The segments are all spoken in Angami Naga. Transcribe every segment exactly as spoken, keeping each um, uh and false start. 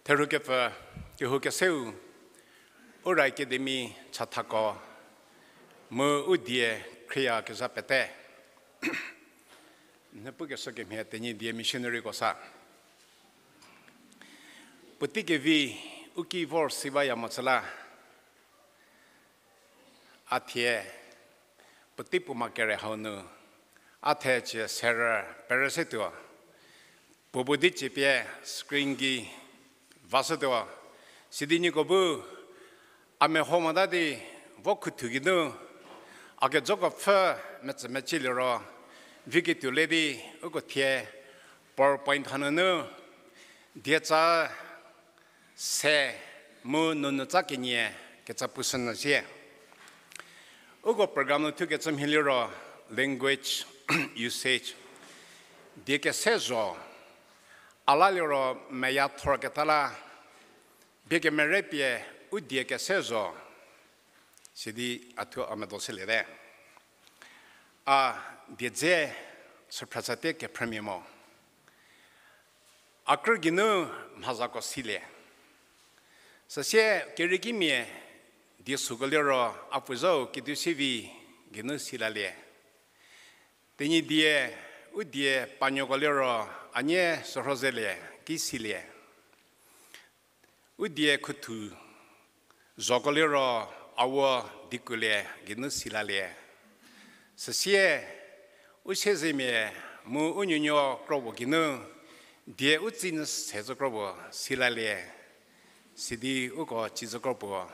Therhukepfü, kehou keseu, Ura Academy chathako, mu u die khrieyakezha pete. N pukeshü kemhie Tenyidie missionaryko sa. Puotei kevi u ki vor si baya mo tsüla. A thie, puotei puo ma kere hau nu, a thie cie serü perü se tuo. Puo bu di cie pie screen gei vashütuo. Sidi nieko bu, a meho mota di vo khuthu geinu, a kejoko pfü metsü mecie liro, viketuo le di, uko thie PowerPoint hanunu, dietsa se mu nunu tsa kenie ketsa pushünyü sie. Uko program nu thukecü mhie liro language usage. Die kese zho. A la liro meya thorketa la. Bie kemere pie u die kese zho. Sidi a thuo a medo shüliete. A die dze süphratsate kephrümia mo. A krü geinu mhazako silie. Süsie keriekimia die süko liro a puo zhau Kedushievi geinu silalie. Tenyidie, u die panuoko liro a nie Sürhozelie ki silie. U die khuthu zhoko liro a vo Dikulie geinu silalie. Süsie, u siezemia mu u nuonuo kro puo geinu, die u tsei nyü se zo kro puo silalie. Sidi uko ci zo kro puo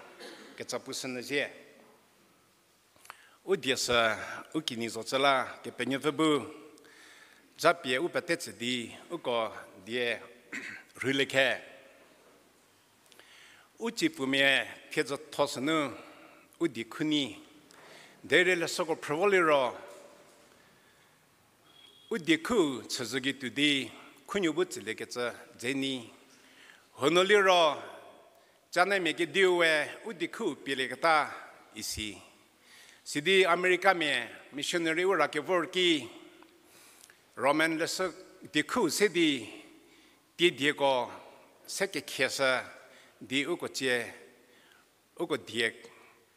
ketsa pushünyü sie. U die sü u kinyi zo tsüla Kepenuopfü bu japie u pete tsü di uko die rhülie khe. U tsiepfumia thiedzütho sünu u die khunyi, derei leshüko phrü vo liro, u die khu chüzhü gei tuo di khunuo bu tsüliekecü dze nyi. Huonuo liro, Chinamen kediu we u die khu pielieketa isi. Sidi Americamia missionary u ra kevor ki Roman leshü die khu se di tie dieko se kekhieshü di uko cie, uko die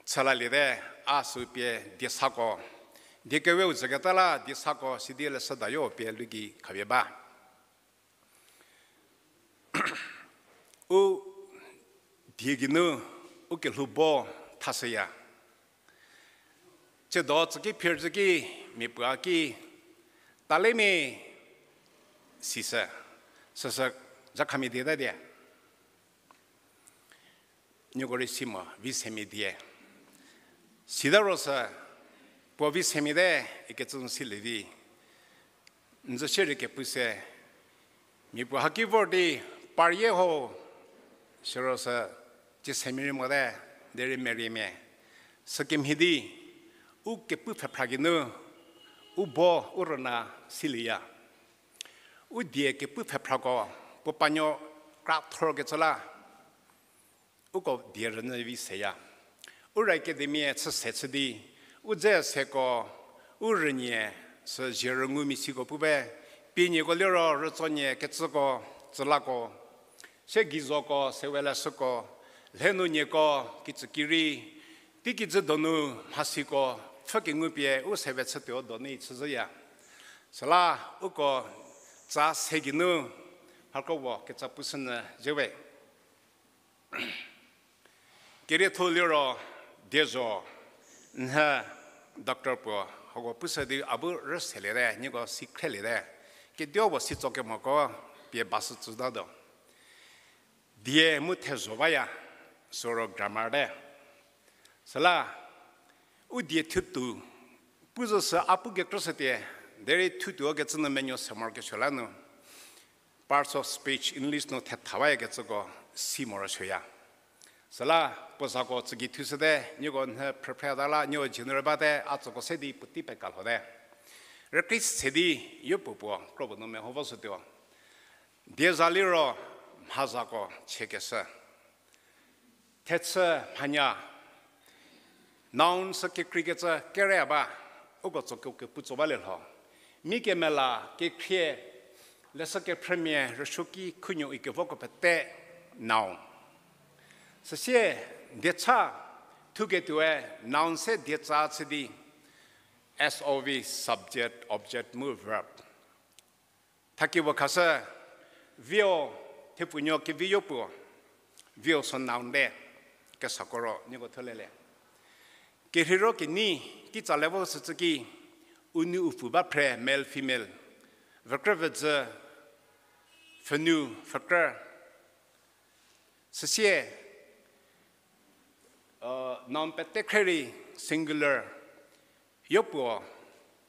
chü laliete, a sü pie die sako. Die keweu züketa la die sako sidi leshüda yo pie lü gei khapie ba. U die geinu u kelhou bo thashüya. Tsiedo tsüki phir tsüki mia puo a ki, Talemi, sisü, süsü, jakhamia die ta die. Nieko rei si mo, vi semia die. Sita ro sü, puo vi semia te, ikecü nu silie vi. N zü shierei kepu se, mia puo haki vor di, parie ho, siro sü, tsie semia rei mote, derei meriemia. Sükemhie di, u kepu pfhephra geinu, u bo, u rüna, silieya. U die kepu pfhephrako, puo panuo kra thorkecü la, uko die rünyü vi seya. Ura Academy chü se chü di, u dze seko, u rünie, sü zhie rüngumia siko pube, pienieko liro rütsonie kecüko, tsülako, se geizoko, sewe leshüko, lhenu nieko, kitsükirei, teiki dzü donu mhasiko, pfhü kengu pie u sewe chütuo donu chüzhüya. Süla uko tsa se geinu, mhakro wo ketsa pushünyü zhüwe. Kerietho liro diezho, nhie doctor puo, hako pushü di a bu rüseliete, nieko si khreliete. Kedio puo si tso kemoko, pie bashü tsütatuo. Die mu thezho baya, süro grammar te. Süla, u die thutuo, pu zo sü a pu kekrüshütie, derei thutuo kecü nu menuo se morokesuo la nu, parts of speech, English nu thetha bayakecüko si morosuoya. Süla, puo zako tsügei thushüte, nieko nhie phrüphreta la, nieko general bate, a tsüko se di puotei pekalhote. Rükri se di, yopuo puo, kro puo nu meho voshütuo. Die za liro, mhazako chiekeshü. Thechü mhanya, noun sü kekreikecü kere ba, uko tsoko kepu tso balie lho. Mi kemela kekhrie, leshü kephrümia rüsuoki khunuo ikevoko pete, noun. Süsie dieca thuketuoe noun se dieca chü di S O V, subject, object mu verb. Thakipuo khashü, vio, thepfunuo kevi yopuo, vio sü noun te, kesako ro nieko thulele. Kerheiro kenei, kitsa level sütsü ki, u nu u pfü ba phre, male, female, vükrü vüdzü, pfhünu, pfhükrü. Süsie, noun pete khre rei singular, yopuo,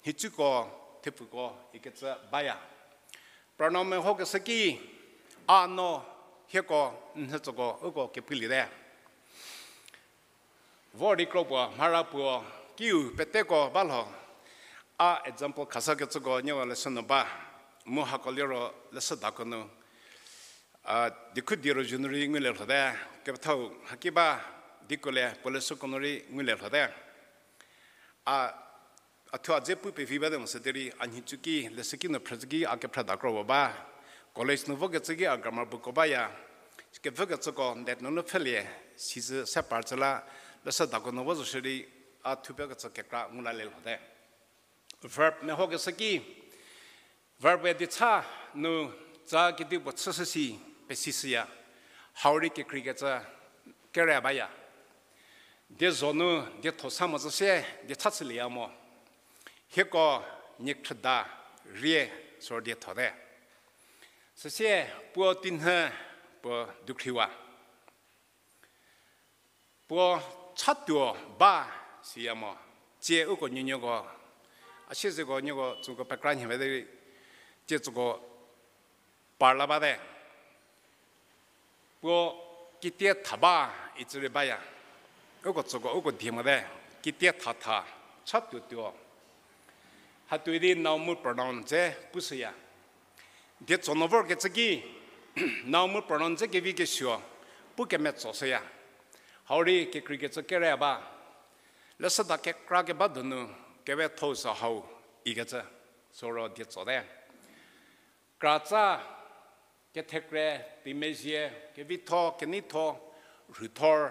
nhicuko, thepfuko ikecü baya. Pronoun mehokeshü ki, a, no, hieko, nhütsoko, uko kepuliete. Vor di kro puo, mhara puo, kiu peteko ba lho. A example khashükecüko nieko leshü nu ba, mu hako liro leshüdako nu, a, dikhu di ro zhü nu rei ngulie lhote, kepethau haki ba, diko le puo leshüko nu rei ngulie lhote. A, a thuo a dze pu pevi bate mo sü derei, a nhicu ki, leshüki nu phrüzhü ki, a kephrüda kro puo ba. College nu vokecü ki, a grammar bookko baya. Kevükecüko, date nunu pfhülie, sizü se par tsü la, leshüdako nu vo zo shierei, a thupekecü kekra ngu lalie lhote. Verb mehokeshü ki, verb-e dieca nu tsa kedipuo chüshü si pesishüya, hau rei kekreikecü kere baya. Diezho nu dietho sa mo zü sie dieca chülieya mo. Hieko niekhrüda rie sü diethote. Süsie puo tinhü puo dukhriwa. Puo chatuo ba siya mo. Tsie uko nuonuoko, a siezeko nieko tsüko pekra nhie ba derei, tsie tsüko parla bate. Puo kitie tha ba itsü rei baya. Uko tsüko uko die mote. Kitie tha tha, chatuo tuo. Hatuoi di noun mu pronoun dze pushüya. Dietso nu vorkecü ki, noun mu pronoun dze kevi kesuo, pu kemetsoshüya. Hau rei kekreikecü kere ba. Leshüda kekra keba donu, kewe thou sü hau, ikecü, süro dietsote. Kratsa, kethekre, teimezhie, kevitho, keneitho, rhuthor,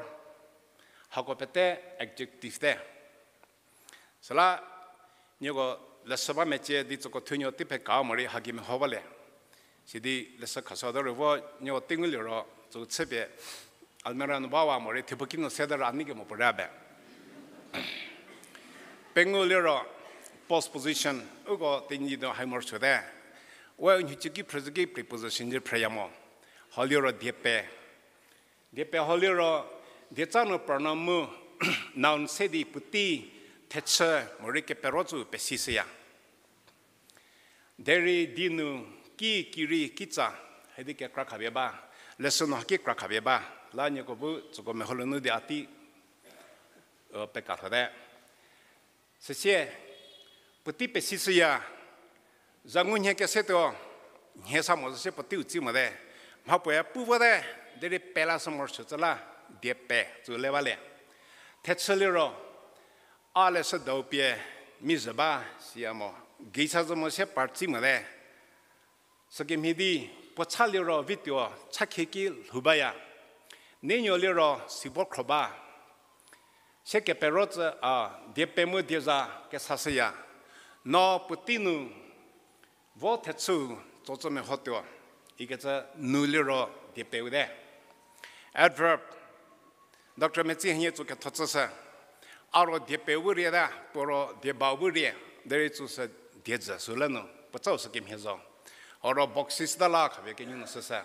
hako pete adjective te. Süla, nieko leshü ba mecie di tsüko thunuo tei peka morei hagi meho bale. Sidi leshü khashü derei vo nieko tei nguliro tsü chüpie almirah nu bawa morei thepfu ki nu sede ra a nei kemo puo ra be. Pengou liro postposition, uko Tenyidie hai morosuote. We nhicu ki phrüzhü ki preposition di phrüya mo. Hau liro diepe. Diepe hau liro, dieca nu pronoun mu noun se di puotei thechü morei kepero tsü pesishüya. Derei di nu ki, kirei, kitsa, hadi kekra khapie ba, leshü nu haki kra khapie ba, la nieko bu tsüko meho lunu di a tei peka lhote. Süsie, puotei pesishüya, za ngu nhie kesetuo, nhie sa mo zü sie puoteiu tsi mote. Mhapuoe pu vote, derei pela sü morosuo tsü la, diepe tsü le bale. Thechü liro, a leshüdau pie, mi zhü ba, siya mo, gei sa zü mo sie par tsi mote. Sükemhie di, puo cha liro vituo, cha khieki lhou baya. Neinuo liro sibo khro ba. Sie kepero tsü a, diepe mu dieza kesashüya. No puotei nu, vo thechüu, tsocü mehotuo, ikecü nu liro diepe te. Adverb, Doctor Metsi hanie tsü ketho tsüshü. A ro diepe bu rieta, puo ro dieba bu rie, derei tsüshü diezü sü lenu, puo tsau sükemhie zo. Hau ro boxes da la khapie kenu nu süshü.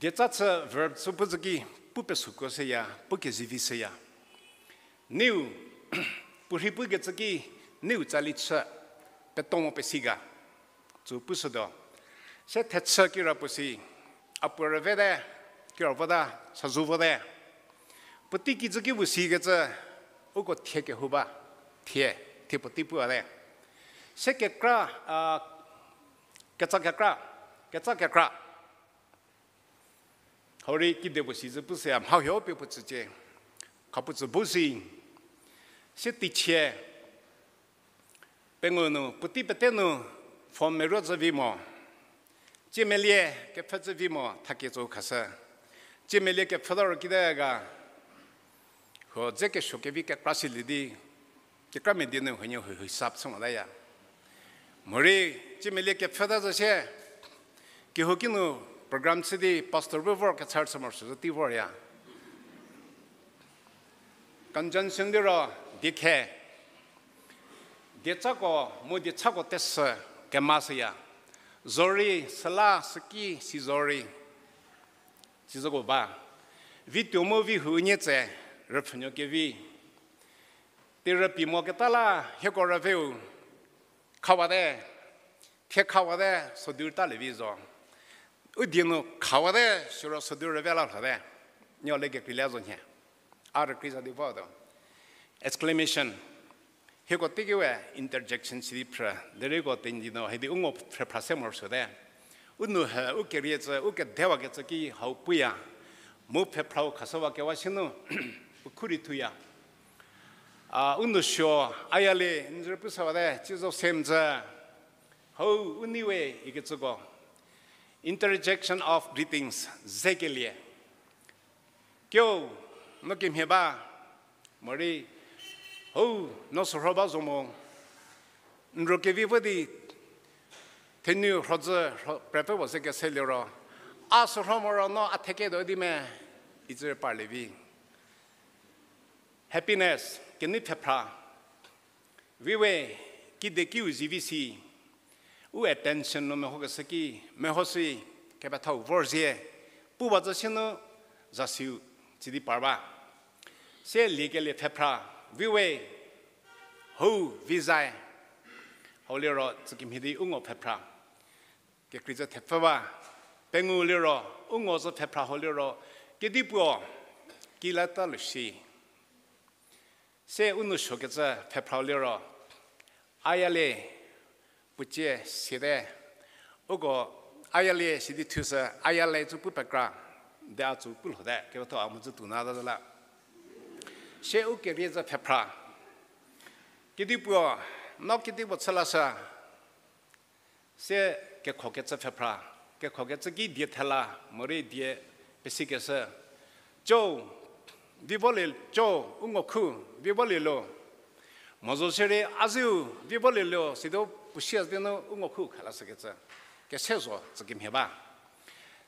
Dieca chü verb chü pu zü ki, pu pesuko shüya, pu kezivi shüya. Neiu, puorhi pukecü ki, neiu tsali chü, peto mo pesi ga, tsü pushütuo. Se thechü kira puo si, a puo rüvete, kira vota, sazu vote. Puotei kijü ki puo sikecü, uko thie kehou ba, thie, thie puotei puate. Se kekra, a, ketsa kekra, ketsa kekra. Hau rei kide puo si zü pushüya, mha huo pie puo tsücie. Khapuo tsü bu si. Sie teichie. Pengou nu, puotei pete nu, phone meruo zü vi mo. Ciemelie kepfhü tsü vi mo thakie tso khashü. Ciemelie kepfhü ta ro kide ga. Huo dze kesuo kevi kekra silie di, kekramia die nu huonie huo hisap chü motaya. Morei, ciemelie kepfhü ta zo sie, kehouki nu program chü di pastor bu vor kechar chü morosuo zo tei vorya. Conjunction liro, diekhe. Diecako mu diechako tesü kemashüya. Zorei, süla, süki, si zorei. Sizoko ba. Vituo mu vihou unie tse, rüpfhünuo kevi. Terüpi moketa la, hieko rüveu. Khawate, thie khawate, sodu talie vi zo. U die nu khawate, siro sodu rüve la lhote. Nuo le kekreilie zo nhie. A rükrie za di votuo. Exclamation. Hieko teiki we interjection si di phrü, dereiko Tenyidie nu hidi u ngo phrüphra se morosuote. U nou he, u kerie tsü, u kedewakecü ki hau puya. Mu phrüphrau khashüwakewa sie nu, u khurei thuya. A, u nou suo, ayale, n zü pushüwate, cizo se mzü. Hau, u nei we, ikecüko. Interjection of greetings, zekelie. Kio, no kemhie ba, morei, hou, no sürho ba zo mo, n ro kevi vo di, thenu rhodzü, rho, prepfü puo ze kese liro, a sürho moro no a theke do di me, icü parlie vi. Happiness, kenei pfhephra, viwe, kidekiu zivi si, u attention nu mehokeshü ki, mehoshü, kepethau vor zie, pu ba zü sie nu, zasiu, tsidi par ba. Sie liekelie pfhephra, viwe, hou, vizae, hau liro, tsükemhie di u ngo pfhephra. Kekrei zü thepfü ba, pengou liro, u ngo zü pfhephra hau liro, kedipuo, ki la ta lu shi. Se u nou suokecü pfhephrau liro, ayale, puocie siate, uko ayale sidi thushü, ayale tsü pu pekra, de a tsü pu lhote, kepetho a mu zü tuo na ta zü la. Sie u kerie zü pfhephra. Kedipuo, no kedipuo chü lashü. Se kekhokecü pfhephra, kekhokecü ki die thela, morei die pesikeshü. Co, vi volie co, u ngo khu, vi volie lo. Mo zo shierei, a ziu, vi volie lo, sidi puo sia di nu u ngo khu khalashükecü. Kese zo, tsükemhie ba.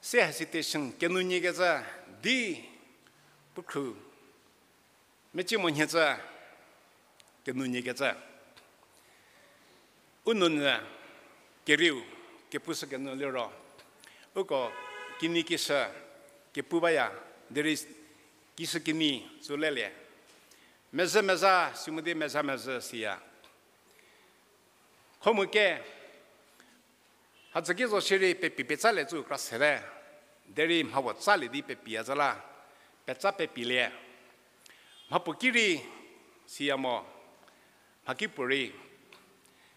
Se hesitation, kenunyiekecü, di, pukhru. Mecie mo nhiecü, kenunyiekecü. U nounyü, kerieu, kepushü kenu liro. Uko, kinyi kishü, kepu baya, derei kishü kinyi, tsü lelie. Mezhü mezha, si mu di mezha mezhü siya. Khomu ke, hadzü ki zo shierei pepi petsalie tsü kra sete, derei mha puo tsalie di pepiya zü la, petsa pepilie. Mha puo ki rei siya mo, mha ki puorei.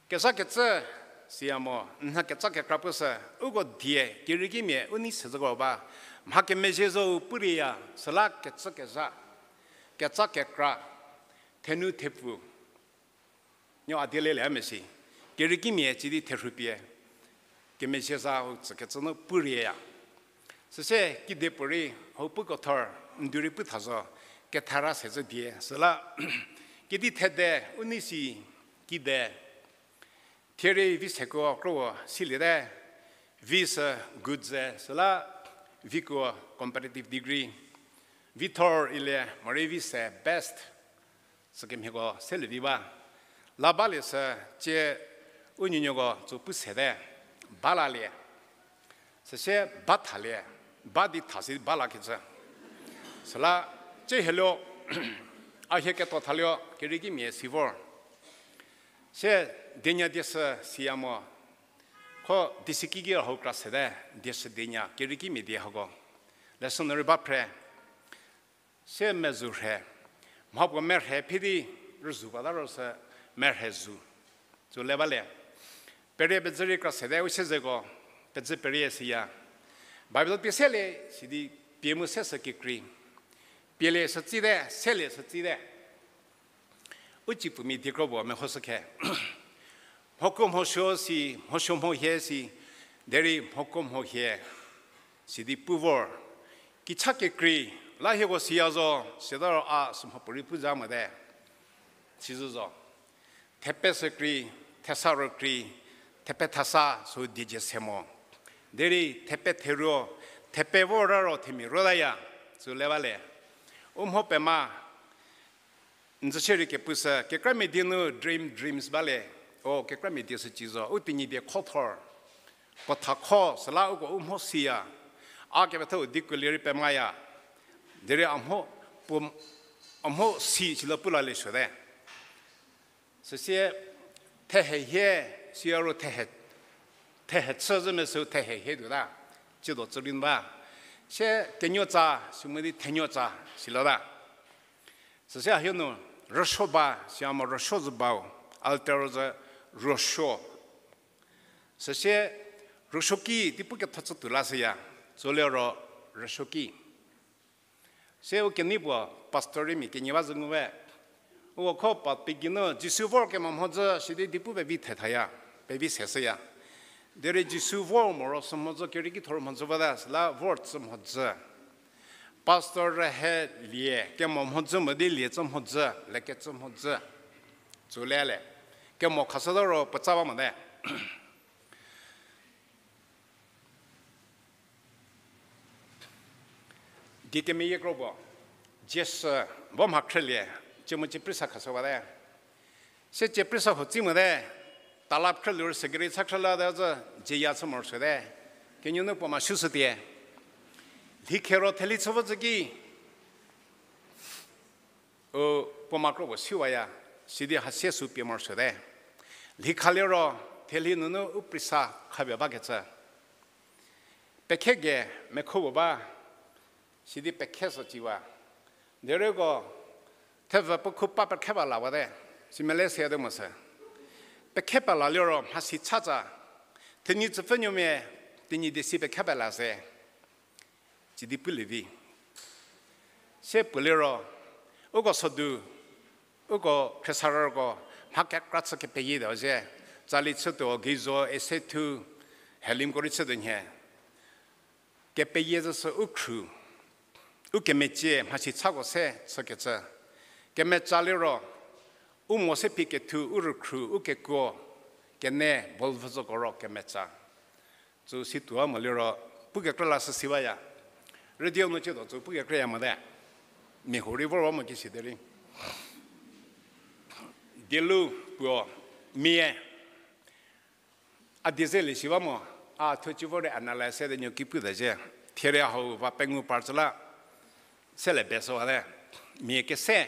Kezha kecü siya mo, n nha ketsa kekra pushü, uko die, keriekimia u nei se züko ba, mha kemezhie zo u purieya, süla kecü kezha, ketsa kekra, thenu thepfu. Nuo a die lelie a mesi. Keriekimia cidi therhupie. Kemezhie za u tsükecü nu purieya. Süsie kedipuorei hau puko thor, n du rei pu tha zo. Kethara se zü die. Süla, kedi thede, u nei si, kide. Thierei vi sekuo kro siliete. Vi sü good ze, süla, vikuo comparative degree. Vi thor ile, morei vi se best. Sükemhieko selie vi ba. La balie sü, cie u nuonuoko tsü pu sete. Balalie. Süsie ba thalie. Ba di tha si balakecü. Süla, cie helo, a hie ketuo thalie, keriekimia si vor. Sie, dienya die sü siya mo. Kho, die sü kiki hau kra sete, die sü dienya, keriekimia die hako. Lesson nu rei ba phre. Sie mezu rhe. Mha puo merhe phi di rüzu bata ro sü merhe zu. Tsü le balie. Perie pezü rei kra sete u siezeko, pezü perie siya. Bible pie selie, sidi pie mu se sü kekrei. Pielie sü tsite, selie sü tsite. U cipfumia diekro puo mehoshü khe. Mhokuo mhosuo si, mhosuo mhohie si, Derei mhoko mho hie, sidi pu vor. Kicha kekrei, la hieko siya zo, sita ro a sü mha puorei pu za mote. Sizü zo. Thepe sü krei, thesa ro krei, thepe thesa sü diecie se mo. Derei thepe theruo, thepe vor ra ro themia ruotaya, sü le ba le. U mho pema, n zü shierei kepu sü, kekramia die nu dream, dreams ba le. O, kekramia die sü ci zo, u Tenyidie khothor. Puo thakho, süla uko u mho siya. A kepethau di kuolie rei pemaya. Derei a mho, puo, a mho si silo pu la le suote. Süsie thehe hie, siya ro thehe, thehe chü zhü mesü thehe hie tuota. Tsiedo tsü rei ba. Sie kenuotsa, si mo di thenuotsa, silota. Süsie a hie nu, rüsuo ba, siya mo rüsuo zü bau, alter zü rüsuo. Süsie rüsuoki, di pu ketho chü tuo la süya, tsülie ro rüsuoki. Sie u kenei puo, pastor rei mia kenie ba zü ngu we. Uko kho pa pie geinu, Jisu vor kemo mhodzü, sidi di pu pevi thethaya, pevi se shüya. Derei Jisu vor moro sü mhodzü, kerieki thor mhodzü bata, süla vor tsü mhodzü. Pastor rühe lie, kemo mhodzü mo di lie tsü mhodzü, lekecü mhodzü. Tsülie le. Kemo khashüta ro puotsa ba mote. Die kemeyie kro puo, Jisu, vo mha khrülie, cie mu cie prisa khashü bate. Sie cie prisa huo tsi mote, talap khrülie ro secretary cha khrüla de zü, jieya chü morosuote. Kenuo nu puo ma sushütie. Lhikhe ro theli chü vo zü ki, u puo ma kro puo siwaya, sidi hasie sü pie morosuote. Lhikhalie ro, theli nunu u prisa khapie bakecü. Pekhe ge mekho puo ba, sidi pekhe sü ciwa. Derei uko, thevü puo khu pa pekhe ba lawate, si mele se de mo sü. Pekhe pela liro mhasi chatsa, thenyi tsüpfü nuomia, Tenyidie si pekhe pela se. Sidi pulie vi. Sie puo liro, uko sodu, uko khriesarüko, mha kekra chü kepeyie tuo zhie, tsali chütuo, geizo, ese thu, helimko rei chütuo nhie. Kepeyie zhü sü u khru, u kemecie mhasi chako se chükecü. Kemetsa liro, u mo se phi kethu, u rükhru, u kekuo, kene, bolvüzoko ro kemetsa. Tsü situo mo liro, pukekrü la sü si baya. Radio nu ciedo tsü pukekrüya mote. Mia huo rei vor ba mo kisi derei. Dielu puo, mia. A die zelie si ba mo, a thuo ci vor rei analyze se di nuo ki pu ta zhie. Thie rei hau va pengou par tsü la, sele be sü wate. Mia kese,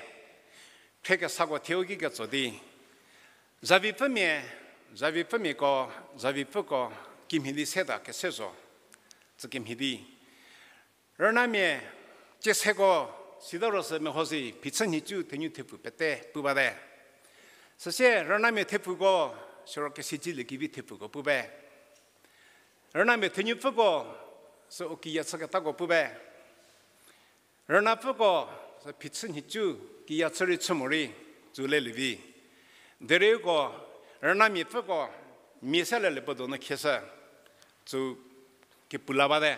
khriekesako thieu ki ketso di. Zavipfümia, zavipfümiako, zavipfüko, kimhie di seta kese zo. Tsü kimhie di. Rünamia, cieseko, sita ro sü meho si, phichü nhicu thenu thepfu pete pu bate. Süsie, rünamia thepfuko, siro kesici liekevi thepfuko pu be. Rünamia thenupfüko, sü u kiya chüketako pu be. Rünapfüko, sü phichü nhicu, kiya chü rei chü morei, tsü lelie vi. Derei uko, rünamiapfüko, mia se lelie puo donu khieshü, tsü kepu la bate.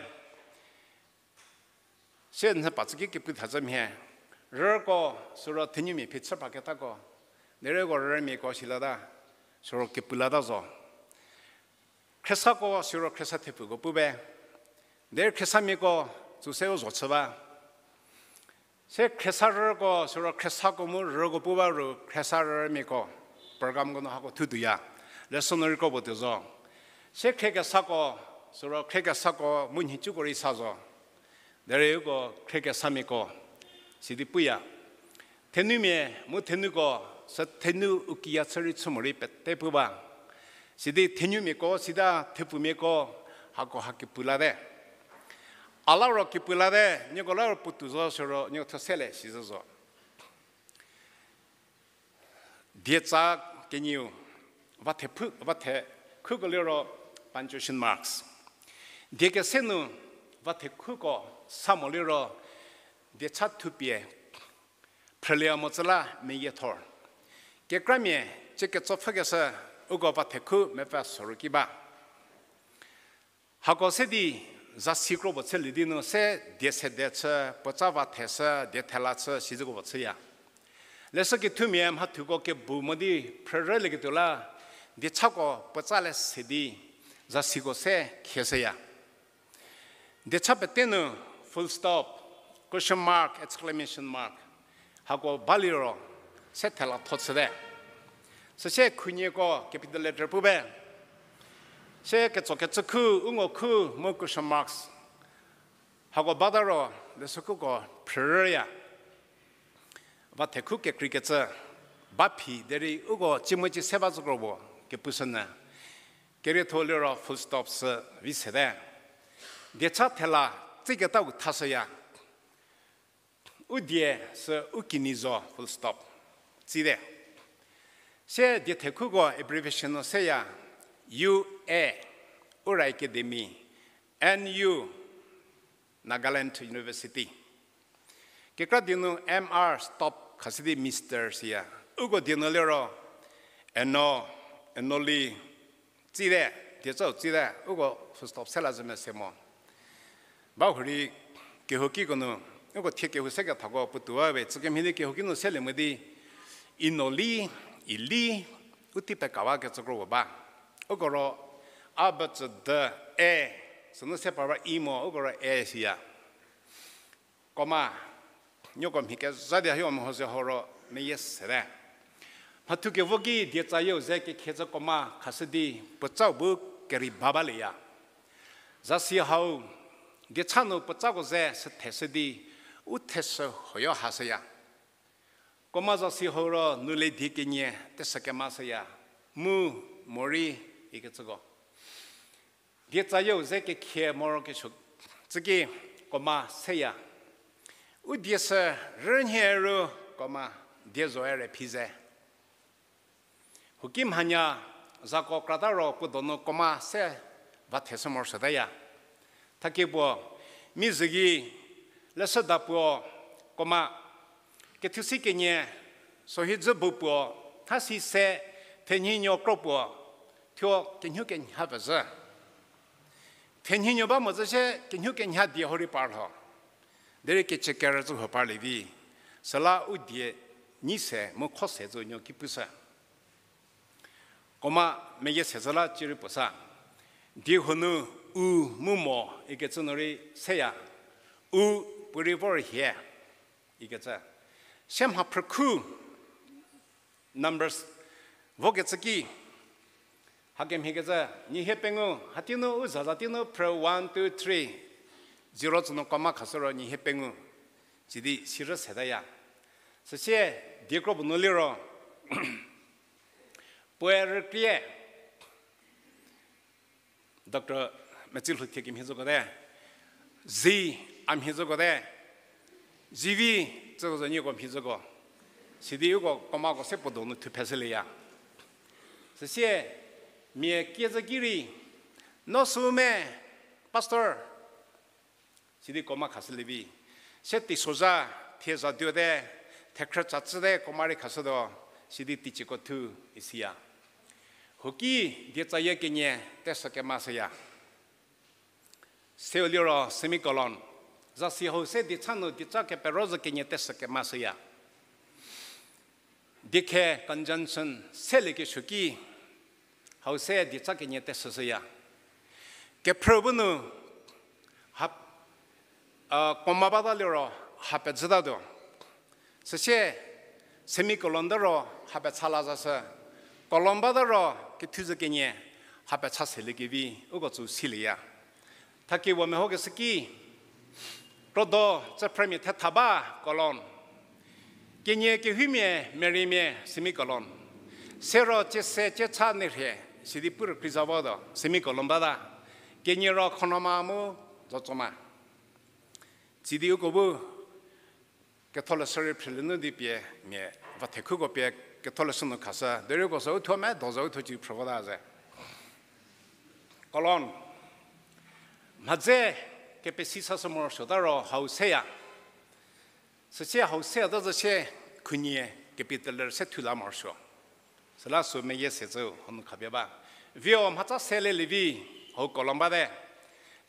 Sie nhü pa tsü ki kepu thazhü mhie. Rüko, siro thenumia phichü phraketako. Derei uko rümiako silata, siro kepu lata zo. Khriesako siro khriesa thepfuko pu be. Derei khriesamiako, tsü se u zo chü ba. Se khriesarüko, siro khriesako mu rüko pu ba ru khriesa rümiako. Programko nu hako thutuoya. Lesson rei kro puo tuo zo. Se khriekesako, siro khriekesako mu nhicuko rei sa zo. Derei uko khriekesamiako, sidi puya. Thenumia mu thenuko, sü thenu u kiya chü rei chü morei pete pu ba. Sidi thenumiako, sita thepfumiako, hako ha kepu late. A la ro kepu late, nieko la ro puotou zo siro, nieko thuo sele sizhü zo. Dietsa kenieu, va thephu, va thekhuko liro punctuation marks. Die kese nu, va thekhuko, sa mo liro, diecha thupie, phrülie mo tsü la meyie thor. Kekramia, cie ketsopfhükeshü, uko va thekhu mepfü soru ki ba. Hako se di zasi kro puo chülie di nu se die sede chü, puotsa va theshü, die thela chü, sizüko puo chüya. Leshü kethumia mhathuko kebu mo di phrürülieketuo la, diechako puotsa le se di, zasiko se khieshüya. Diecha pete nu full stop, question mark, exclamation mark. Hako baliro, se thela tho chüte. Süsie khunieko capital letter pu be. Se ketsokecü khu, u ngo khu, mu question marks. Hako bata ro, leshü khuko phrürüya. Va thekhu kekreikecü, ba phi derei uko cimo ci se ba zükro puo, kepushünyü. Kerietho liro full stop sü vi sete. Diecha thela, tsiketau thashüya. U die sü u kinyi zo full stop. Tsite. Sie die thekhuko abbreviation nu seya, U A, Ura Academy, N U, Nagaland University. Kekra die nu M R stop khashü di Mister siya. Uko die nu liro, Eno, Enoli, tsite, diecau tsite, uko full stop se la zhü mese mo. Ba hurei kehou kiko nu, uko thie kehou se kethako puotuo we, tsükemhie di kehou ki nu selie mo di, Inoli, Ili, u tei pekawakecü kro puo ba. Uko ro, A B C D E, sünu se par ba I mo, uko ro E siya. Comma, nieko mhi kezha di hio meho ze ho ro meyie sete. Mhathu kevo ki dietsa yieu ze kekhiecü comma khashü di puotsau bu kerei ba balieya. Zasi hau, diecha nu puotsako ze sü theshü di, u theshü hoyo hashüya. Comma zasi hau ro nu le die kenie teshü kemashüya. Mu, morei, ikecüko. Dietsa yieu ze kekhie morokesuo tsüki comma seya. U die sü rünhie ru comma die zoe re phi ze. Huki mhanya zako krata ro puo donu comma se va theshü morosuotaya. Thakie puo, mi zügi leshüda puo comma, kethusi kenie, sohi dzü bu puo, thasi se, thenhinuo kro puo, thuo kenhu kenha pezhü. Thenhinuo ba mo zü sie kenhu kenha die hurei par lho. Derei kecie kerücü huo parlie vi. Süla u die nyi se mu kho se zü nuo ki pushü. Comma meyie se zü la cierei puo sa. Die huo nu u mu mo ikecü nu rei seya. U puorei vor hie ikecü. Sie mha phrükhu Numbers vokecü ki, hakemhiekecü, nyie hie pengou, hatei nu u zaza tei nu phrü one, two, three, zero tsü nu comma khashü ro nyie hie pengou, sidi sirü setaya. Süsie, diekro puo nu liro, puoe rükrie, Doctor Metsilhou thie kemhie zükote, zi a mhie zükote, zivi tsüko zo nieko mhie züko. Sidi uko commako se puo donu thupheshülieya. Süsie, mia kie zü ki rei, no sü me, Pastor, sidi comma khashülie vi. Se teisozha, thie za duote, thekhrü tsa tsüte comma rei khashütuo, sidi teicieko thu isiya. Huoki dietsayie kenie teshü kemashüya. Seu liro semicolon. Zasi hau se diecha nu diecha kepero zü kenie teshü kemashüya. Diekhe conjunction seliekesuo ki, hau se diecha kenie teshüshüya. Kephrü bu nu, ha, comma bata liro ha pezhütatuo. Süsie semicolon ta ro ha pecha la zashü. Colon bata ro kethu zü kenie ha pecha seliekevi uko tsü silieya. Thakie puo mehokeshü ki, krodo tsüphrümia thetha ba colon. Kenie kehoumia mereimia semicolon. Sero ciese ciecha nerhie sidi pu rükrie za votuo semicolon bata. Kenie ro khonoma mu zotsoma. Tsidi uko bu ketholeshü rei phrülie nu di pie mia va thekhuko pie ketholeshü nu khashü. Derei uko sü uthuo medo zo uthuo ci phrü vota ze. Colon. Mhadze kepesi sashü morosuota ro hau seya. Süsie hau seya ta zü sie khunhie capital letter se thu la morosuo. Süla sü meyie se zü hanu khapie ba. Vio mhatsa se lelie vi hau colon bate.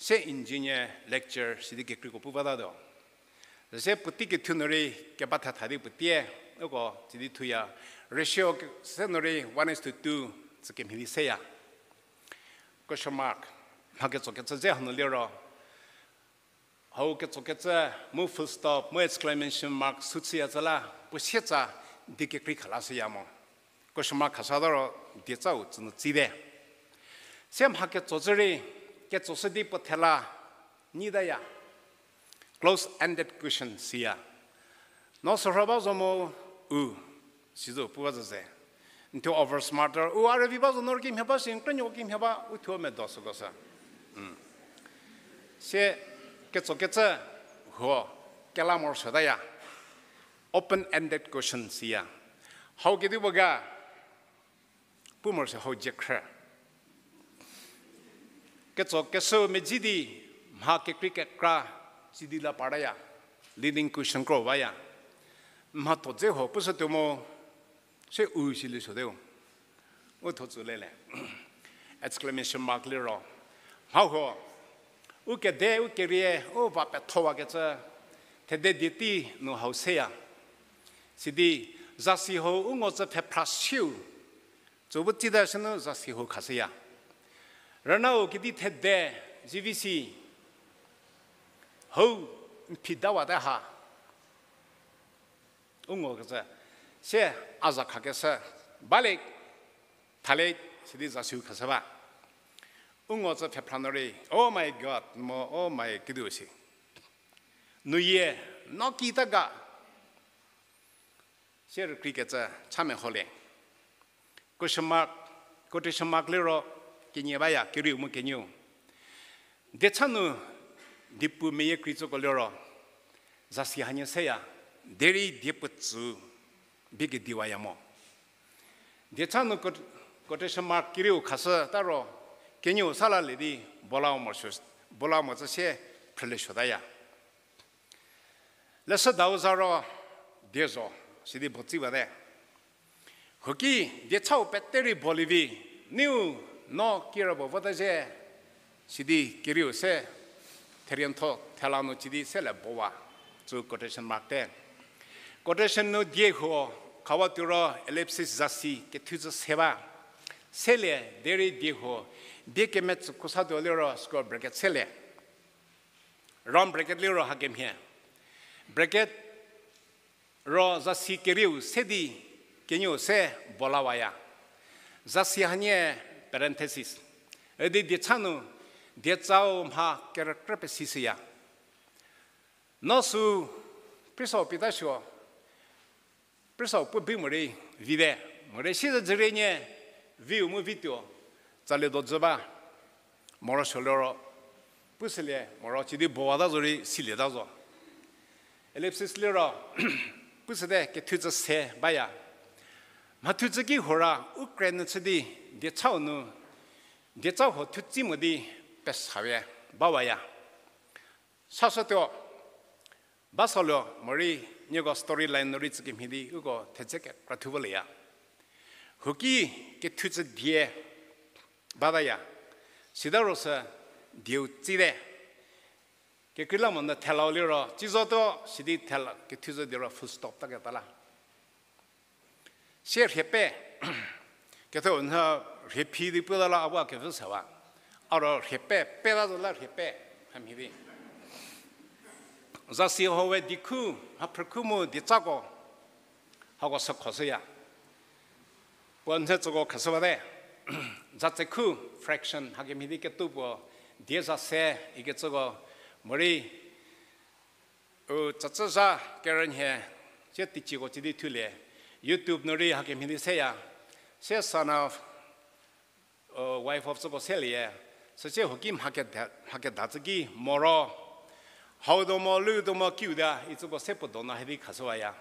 Se engineer lecture sidi kekreiko pu batatuo. Se puotei kethu nu rei keba thetha di puotei, uko sidi thuya. Ratio se nu rei one is to two, tsükemhie di seya. Question mark. Mha ketsokecü dze hanu liro, hau ketsokecü, mu full stop, mu exclamation mark sü chüya tsü la, puo sietsa di kekrei khalashüya mo. Question mark khashüta ro, diecau tsünu tsite. Se mha ketso cü rei, ketsoshü di puo thela nyitaya. Close-ended question siya. No sürho ba zo mo, u, sizo pu ba zo ze. N thuo over smarter, u a rüvi ba zo no rei kimhie ba shi, n krünuo kimhie ba, u thuo medo süko sü. Se ketsokecü huo, kela morosuotaya. Open-ended question siya. Hau kedipuo ga, pu morosuo hau jekhrü. Ketso keshü medzi di, mha kekrei kekra, sidi la partaya. Leading question kro baya. Mhatho dze huo pushütuo mo, se u sili suote u. U tho tsü lele. Exclamation mark liro, mha huo, u kede, u kerie, u va pethowakecü, thede die tei nu hau seya. Sidi, zasi hau u ngo tsü pfhephra siu, tsü bu tsita sünu zasi hau khashüya. Rünau kedi thede, zivisi, hau, n phi dawate ha. U ngokecü, se a za khakeshü, bale, thale, sidi zasiu khashü ba. U ngo tsü pfhephra nu rei, oh my God, mo, oh my, kediu si. Nuyie, no kita ga. Sie rükreikecü cha meholie. Question mark, quotation mark liro kenie baya, kerieu mu kenieu. Diecha nu diepu meyie krei tsüko liro, zasi hanie seya, derei diepu tsü bie kediwaya mo. Diecha nu quot-, quotation mark kerieu khashüta ro, kenieu sa lalie di bola mo tsü sie phrülie suotaya. Leshüdau za ro, die zo, sidi bo tsi bate. Huoki, diechau pete rei bolie vi, niu, no kirapuo vota zhie, sidi kerieu se, therientho thela nu cidi se le bowa, tsü quotation mark te. Quotation nu die huo, khawa tuo ro ellipsis zasi kethu tsü se ba. Selie, derei die huo, die kemetsü khusa tuo liro square bracket selie. Round bracket liro hakemhie. Bracket ro zasi kerieu se di kenieu se bolawaya. Zasi hanie parenthesis. Üdi diecha nu, diechau mha kerükrü pesishüya. No sü, priesau pita suo, priesau pu bi morei vite, morei siezedzürie nie, viu mu vituo, tsalie do dzü ba, morosuo liro, pushülie moro cidi bowata zo rei silieta zo. Ellipsis liro, pushüte kethu tsü se baya. Mhathu tsü ki huora u kre nu chü di, diechau nu, diecha huo thutsi mo di pesawie bawaya. Sashütuo, ba saluo morei nieko story line nu rei tsükemhie di uko thedze kekra thu volieya. Huoki kethu tsü die bataya. Sita ro sü dieu tsite. Kekreilamonyü thelau liro, tsi zotuo, sidi thela, kethu tsü di ro full stop ta keta la. Sie rhiepe, ketho nhü rhiephi di puta la a bu a kevü sewa. A ro rhiepe, peta zo la rhiepe, hamhie di. Zasi huo we di khu, mhaphrükhu mu diechako, hako sükhoshüya. Puo nhie tsüko khashü bate. Zatsekhu, fraction, hakemhie di ketuo puo, die za se, ikecüko, morei, u tsatsa zha kerünhie, sie teicieko cidi thulie. YouTube nu rei hakemhie di seya. Sie son of, u, wife of tsüko selie. Süsie huoki mha keda, mha keda tsü ki moro. Hau do mo, lu do mo, kiu da, itsüko se puo donu hedi khashüwaya.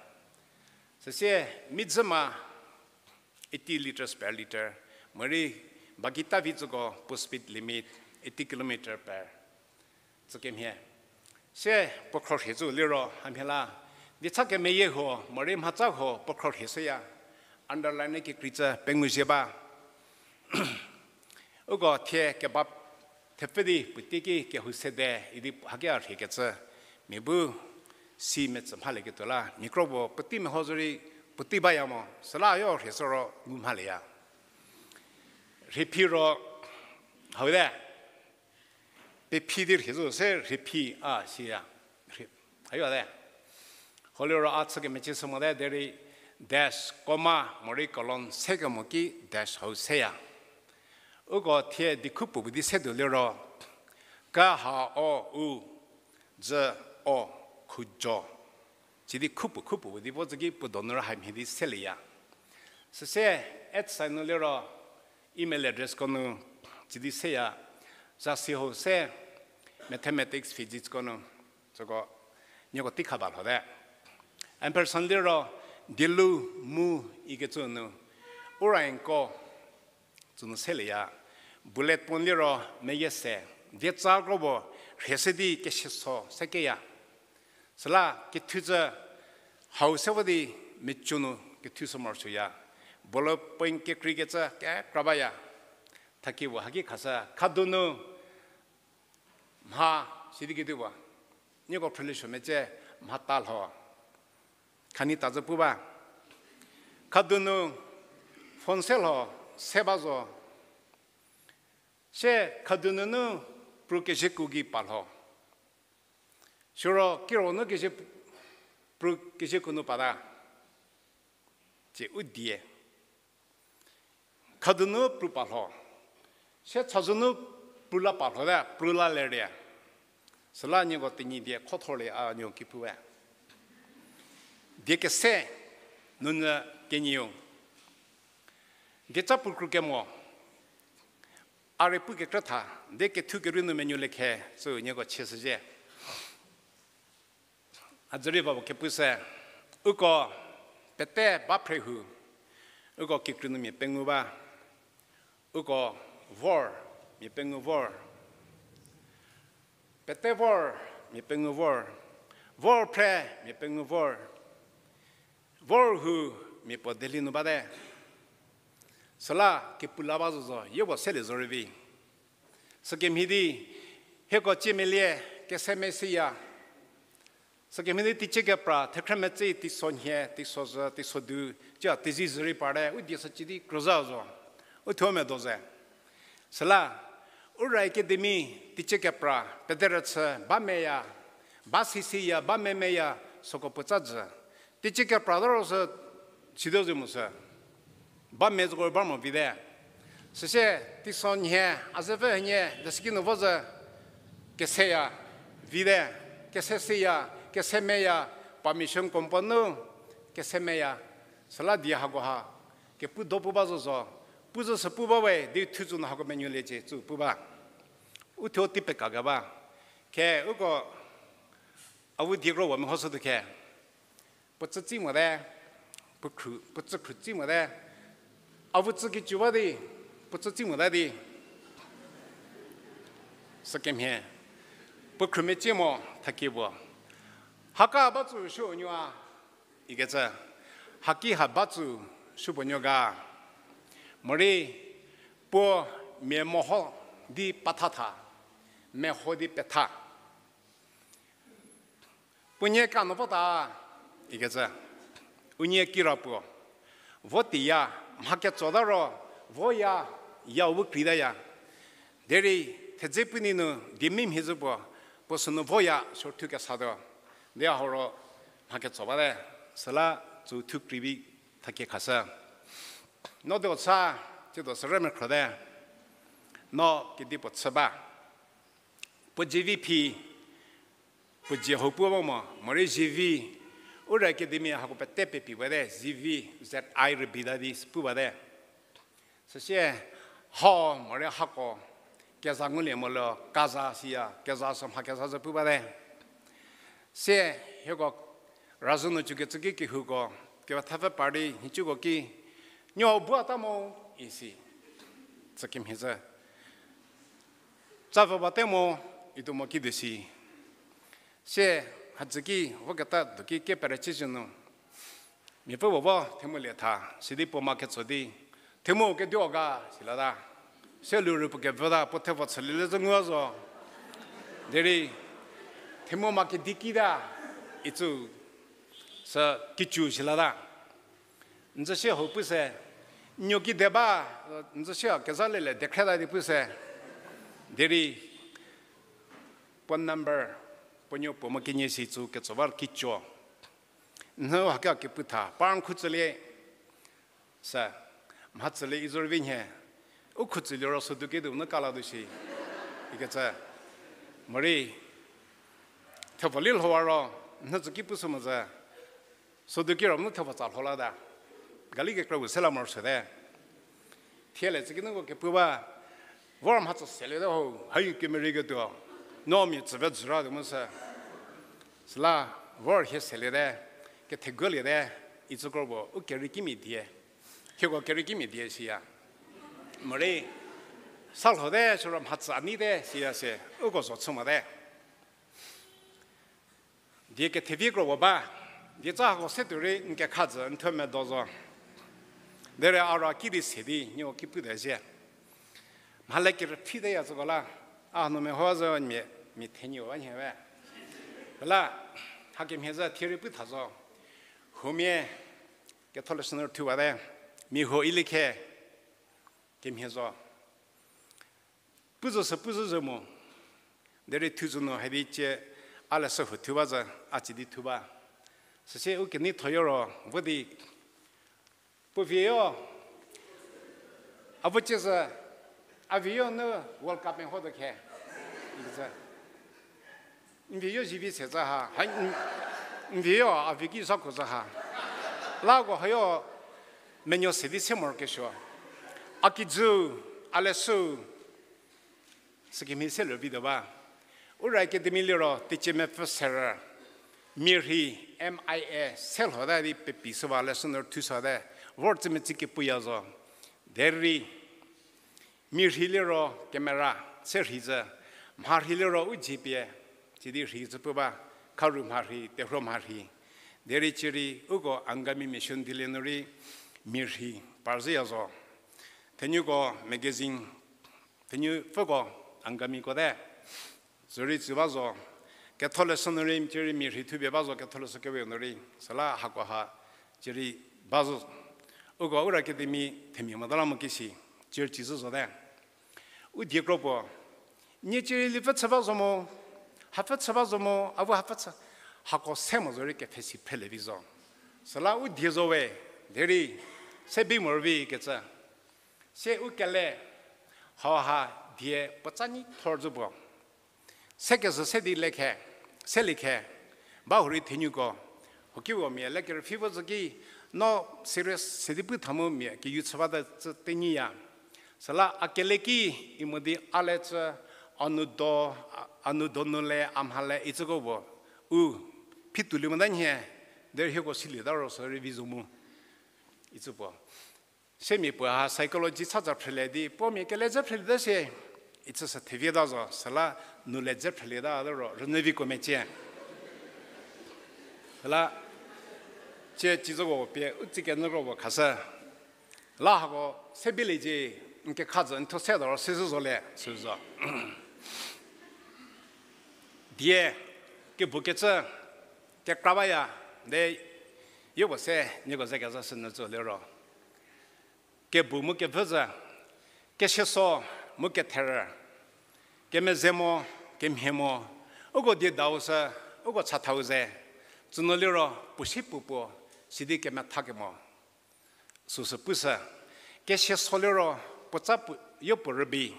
Süsie, mi dzü ma, eighty litres per litre, morei, baki ta vi tsüko puo speed limit, eighty kilometre per. Tsükemhie. Sie puo khro rhie tsü liro hamhie la, diecha kemeyie huo, morei mhatsa huo puo khro rhie shüya, underline kekrei tsü pengou zhie ba. Uko thie kebab thepfü di puotei ki kehou sede idi haki a rhiekecü, mia bu si metsü mhalieketuo la, mia kro puo puotei meho zorei puotei baya mo, süla yo rhie sü ro ngu mhalieya. Rhiephi ro, hau te, pephi di rhie zo se rhiephi a siya. Rhie, hau te. Holiro a chü kemecie sü mote derei dash, comma morei colon sekemo ki dash hau seya. Uko thie di khupuo bu di se tuo liro, ka ha o u, dzü o, khujo. Sidi khupuo khupuo bu di vo zü ki puo donu ro hamhie di selieya. Süse at sign nu liro email addressko nu sidi seya, zasi hau se mathematics, physicsko nu, süko nieko tei kha ba lhote. Ampersand liro dielu mu ikecü nu, ura inko tsünu selieya, bullet point liro meyie se, dietsa kro puo rhie se di kesie so sekeya. Süla kethu zü hau se vo di mecü nu kethu sü morosuoya. Bullet point kekreikecü kekra baya. Thakie puo haki khashü, khadunu mha sidi kedipuo. Nieko phrülie suo mecie, mha ta lho. Khani ta zü pu ba. Khadunu phone se lho, se ba zo. Sie khadununu pru keziku gei pa lho. Siro kiro nu kezi, pru keziku nu pata. Tsie u die. Khadunu pru pa lho. Sie chazunu pru la pa lho te, pru la lerie. Süla nieko Tenyidie khothorlie a nieko ki pue. Die kese, nunyü kenieu. Dieca pukru kemo, a rei pu kekrü tha, die kethu kerei nu menuolie khe, sü nieko chie shüzhie. A dzü rei va puo kepu se, uko pete ba phre hu, uko kikru nu mia pengou ba, uko vor, mia pengou vor. Pete vor, mia pengou vor. Vor phre, mia pengou vor. Vor hu, mia puo Delhi nu bate. Süla kepu la ba zo zo, yie puo selie zo rei vi. Sükemhie di, hieko ciemelie, kese mesiya. Sükemhie di teicie kepra, thekhrü metsei, teisonhie, teisozhü, teisodu, cia teizie zhü rei parte, u die sü ci di krüzha zo. U thuo medo ze. Süla, Ura Academy teicie kepra pederüchü ba meya, ba sisiya, ba memeya, süko puotsa jü. Teicie kepra ta ro sü sido zo mo sü. Ba me zoko ba mo vite. Süsie teisonhie, a zepfü henie, desiki nu vo zü, keseya, vite, kese siya, kese meya, permission compound nu, kese meya, süla die hakoha, kepu do pu ba zo zo, pu zo sü pu ba we, di thu zo nu hako menuoliecie, tsü pu ba. U thuo tei pekakeba. Khe uko, avu die kro wa mehoshütuo khe. Puo tsü tsi mote, puo khru, puo tsü khru tsi mote. Avu tsü kicü ba di, puo tsü tsi mota di. Sükemhie. Puo khru mecie mo thakie puo. Haka ba tsü supuo nuo a, ikecü. Haki ha ba tsü supuo nuo ga. Morei, puo mia meho di petha tha. Meho di petha. Puo nie kanu vota, ikecü. U nie kira puo. Vo tiya, mha ketsota ro, voya, ya u kreitaya. Derei, thedze puo ninu, diemia mhie zü puo, puo sünu voya, short thu kesatuo. Di a horo, mha ketso bate, süla tsü thu kreivi thakie khashü. No do sa, tsiedo sürü mekhrote. No kedipuo chü ba. Puo G V phi, puo zie hau pu ba mo, morei G V, Ura Academy hako pete pepi bate, G V, Z I rübei ta di pu bate. Süsie, hau, morei hako, keza ngulie mo lo, kaza siya, keza sü mha keza zo pu bate. Sie, hieko, razhü nu cükecü ki kehouko, kepethapfü party, nhicuko ki, nuo bua ta mo, isi. Tsükemhie zü. Tsa vü bate mo, ituo mo ki di si. Sie, hadzü ki, voketa, duki keperücie zhü nu. Miapfü puo vo, themu lie tha, sidi puo ma ketso di. Themu keduo ga, silata. Se luru puo kevüta puo thevo chülie le zü ngua zo. Derei, themu ma kedi kita, itsü, sü kicu shilata. N zü sie hau pu se, n nuo kide ba, n zü sie kezha lele dekhrieta di pu se. Derei, puo number, puo nuo puo mo kenie si tsü ketso ba kicu. N hü haki kepu tha, par n khu tsülie. Sü, mha tsülie izorüvi nhie, u khu tsülie ro sodu ki du nu kala du shi. Ikecü, morei, thevo li lhowa ro, n hü tsü ki pu sü mo zü, sodu ki ro nu thevo tsa lho lata. Gari kekra u se la morosuote. Thie le tsü ki nuko kepu ba, vor mha tsü seliete ho, hayu kemerei ketuo, no mia tsüve jüra tuo mu sü. Süla, vor hie seliete, ketheguoliete, itsü kro puo, u kerei kimia die. Hieko kerei kimia die siya. Morei, sa lhote, siro mha tsü a neite, siya se, uko zo chü mote. Die kethevi kro puo ba, die tsa hako se tuo rei n kekha jü n thuo medo zo. Derei a ro ki di se di nieko ki pute zhie. Mhale kerüphiteya tsüko la, a hanu meho zü mia, mia thenyie ba nhie we. Süla, hakemhie zü thie rei pu tha zo. Huomia, ketholeshü nu thuwate, mia huo ilie khe, kemhie zo. Pu zo sü pu zo zü mo. Derei thu zo nu hadi cie a leshü huo thu ba zü, a ci di thu ba. Süsie u kenei thoyo ro, vo di, puo viyo, a vo cie zü, a viyo nu World Cup meho do khe. Ikecü. N viyo zivi se zü ha, ha, n, n viyo a vi ki zhakuo zü ha. Lako hayo menuo se di se morokesuo. A kijü, a leshü, sükemhie se lü vi do ba. Ura Academy liro teicie mepfü serü, mia rhei, M I A, se lhota di pepi shü ba leshü nu thushüte, vor tsü metsü kepuya zo. Derei, mia rhei liro camera, se rhei zü, mha rhei liro u dzie pie, sidi rhei zü pu ba, kharu mha rhei, terhuo mha rhei. Derei cierei uko Angami Mission dilie nu rei mia rhei par zhüya zo. Thenuko magazine, thenupfüko Angamiko te, zürei tsü ba zo, ketholeshü nu rei cierei mia rhei thupie ba zo, ketholeshü kewe nu rei, süla hako ha cierei ba zo. Uko Ura Academy themia mota la mo kisi, cierei ci zhü zote. U die kro puo, nie cierei lipfü chü ba zo mo, hapfü chü ba zo mo, avu hapfü chü, hako se mo zorei kepfhesi phrelie vi zo. Süla u die zo we, derei, se bi morei vi kecü. Se u kele, hauha die puotsa nyi thor zo puo. Se kezhü se di le khe, se lie khe, ba hurei thenuko, huokiu mia le kerüpfhi vo zo ki, no serious se di pu tha mu mia keyu chü bate cü tenyiya. Süla a kele ki, i mo di a le cü, a nu do, a, a nu do nu le, a mha le, icüko puo, u, phi tuolie mota nhie, derei hieko silieta ro sü rei vi zo mu. Icü puo. Semia puo ha psychology cha za phrülie di, puo mia kele dze phrülieta sie, icü sü thevieta zo, süla nu le dze phrülieta ro, rünyüviko mecie. Süla, cie cizoko pie, u tsi kenyü kro puo khashü. La hako, se bilie cie, n kekha zü, n thuo se do ro, se zhü zo le, sü zo. Die, kebu kecü, kekra baya, de, yopuo se, nieko ze kezashü nyü tsü liro. Kebu mu kevü zü, kesieso mu ketherü, kemeze mo, kemhie mo, uko die dau sü, uko chathau ze, tsünu liro puo si puo puo, sidi kemetha kemo. Süsü pushü, kesieso liro puotsa puo, yopuo rübei,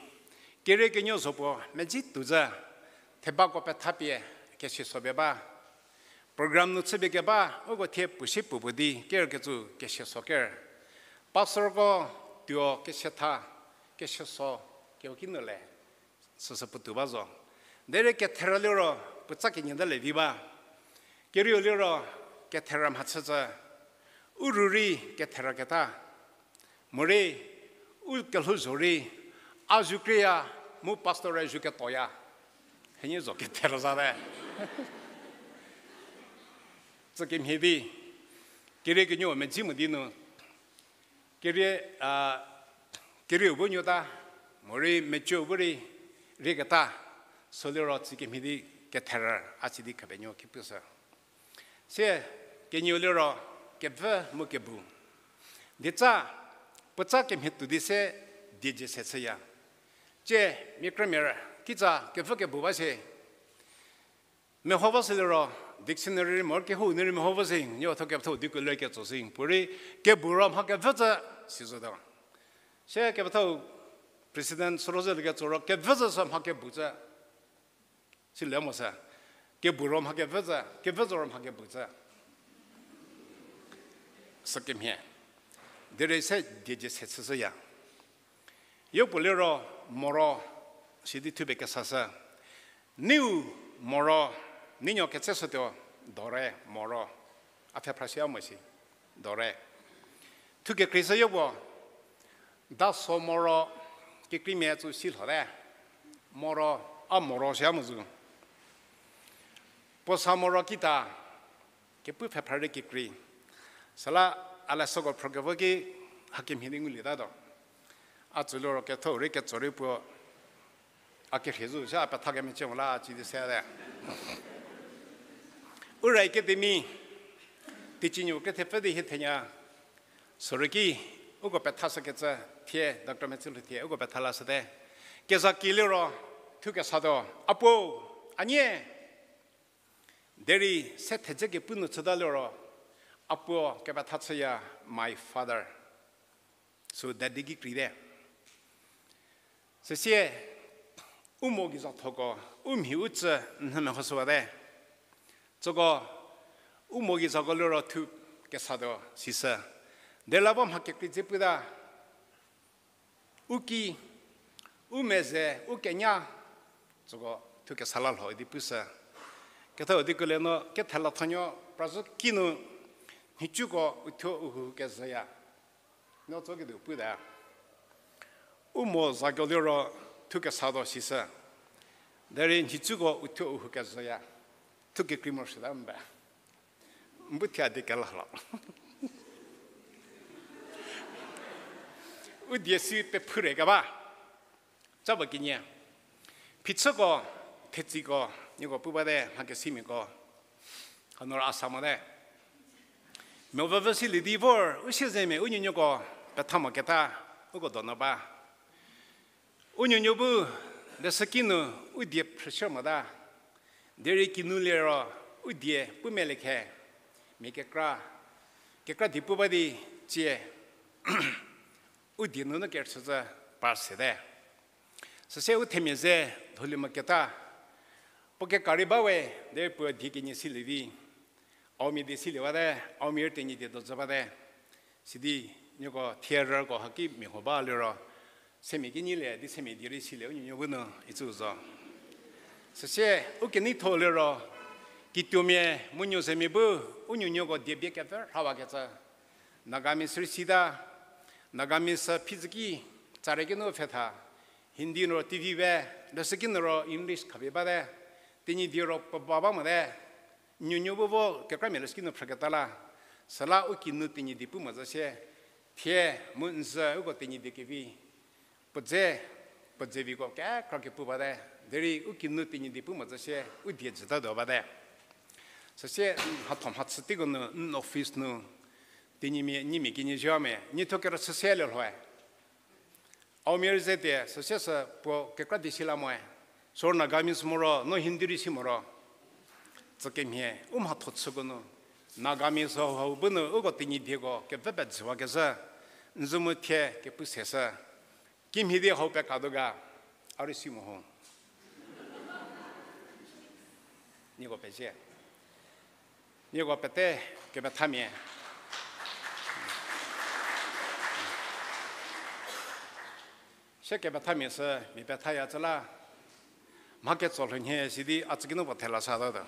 kerie kenuo zo puo medzi tuo zü, thebako pethapie kesieso pie ba. Program nu chüpie keba, uko thie puo si puo puo di kerkecü kesieso ker. Pastorko tuo kesietha, kesieso keu kinu le. Süsü puotou ba zo. Derei ketherü liro puotsa kenyü ta le vi ba. Kerieu liro ketherü mhachü tsü. U ru rei ketherü keta. Morei, u kelhou zho rei, a zu krieya, mu pastor-e zu ketoya. Henie zo ketherü zate. Tsükemhie di, kerie kenuo medzi mo di nu, kerie, a, kerieu bu nuota, Morei mecü bu rei, rieketa, sü liro tsükemhie di ketherer, a si di khapenuo ki pushü. Sie, kenieu liro, kevü mu kebu. Dietsa, puotsa kemhie tuo di se, diejie se chüya. Tsie, mia krümia rei, kitsa, kevü kebu ba se. Meho vo sü liro, dictionary rei mor kehou nu rei meho vo si, nieko tho kepethau di kuler ketso si, puorei kebu ro mha kevü tsü, si zotuo. Sie kepethau President Sorozelie ketso ro kevü tsü sü mha kebu tsü. Sile mo sü. Kebu ro mha kevü tsü, kevü tsü ro mha kebu tsü. Sükemhie. Derei se diejie se chüshüya. Yopuo liro moro, sidi thupie kesashü. Niu moro, ninuo ketse shütuo, dore moro. A pfhe phra sia mo si, dore. Thukekreishü yopuo, daso moro, kekreimia tsü si lhote. Moro, a moro sia mo zo. Puo sa moro kita, kepu pfhe phra rei kekrei. Süla a le süko phrükevo ki hakemhie di ngulietatuo. A tsü liro ketho rei ketso rei puo a kerhie zo, sia a petha kemecie mo la a ci di sete. Ura Academy, teicie nuo kethepfü di hie thenya, sorei ki, uko pethashükecü thie, Doctor Metsülhou thie, uko petha lashüte. Kezaki liro, thu kesatuo, a puo, a nie. Derei se thedze kepu nu chüta liro, a puo kepetha chüya my father. Sü daddy ki kreite. Süsie, u mo geizhathoko, u mhi u tsü nhü mehoshüwate. Tsüko, u mo geizhako liro thu kesatuo sishü. Derei la vo mha kekrei dze puta. U ki, u meze, u kenya, tsüko thu kesa la lho idi pushü. Ketho di kuolie no, kethelathonuo, prazü kinu, nhicuko uthuo uhu kezhüya. No tso kedu puta. U mo zakuo liro thu kesatuo sishü. Derei nhicuko uthuo uhu kezhüya. Thu kekrei morosuota mbe. N bu thie di kela lho. U die si pephoure keba. Caba kenie. Phichüko, thetsiko, nieko pu bate, mhakesimiako. Hanu a sa mote. Mia vüvü silie di vor, u siezemia u nuonuoko petha moketa, uko donu ba. U nuonuo bu, leshüki nu, u die phrüshü mota. Derei kinu liro, u die pu melie khe, mia kekra, kekra die pu ba di, tsie, u die nunu kerüchü zü par sete. Süsie u themia ze lhoulie moketa, puo kekra rei ba we, derei puo die kenie silie vi, Aomia die silie bate, Aomia rei Tenyidie dozü bate. Sidi, nieko thie rüko haki mia huo ba liro, semia kinyilie, di semia die rei silie, u nuonuo bu nu, icü zo. Süsie, u keneitho liro, kituomia, mu nuo zemia bu, u nuonuoko die bie kepfü rhawakecü. Nagamese rei sita, Nagamese phizüki, tsare kinu pfhe tha, Hindi nu ro T V be, leshüki nu ro English khapie bate, Tenyidie ro puo ba ba mote, nuonuo bu vo kekramia leshüki nu phrüketa la, süla u kinu Tenyidie pu mo zü sie, thie mu n zü uko Tenyidie kevi, puo dze, puo dzeviko kekra kepu bate, derei u kinu Tenyidie pu mo zü sie, u die jütatuo bate. Süsie, mhatho mhachü teiko nu, n office nu, Tenyimia, nyimia kenie zhüa me, nietho kerüchü se le lhoe. Aomia rei ze tie, süsie sü puo kekra di si la moe. Sü Nagamese moro, no Hindi rei si moro. Tsükemhie, u mhatho chüko nu. Nagamese hau bu nu, uko Tenyidieko, kepfü pejüwakezhü. N zü mu thie, kepu se shü. Kimhie di hau pekatuo ga, a rei si mo ho. Nieko pezie. Nieko pete kepethamia. Se kepethamia sü mia pethaya cü la. Mha ketso lhonhie sidi a tsükinu puo thela satuo.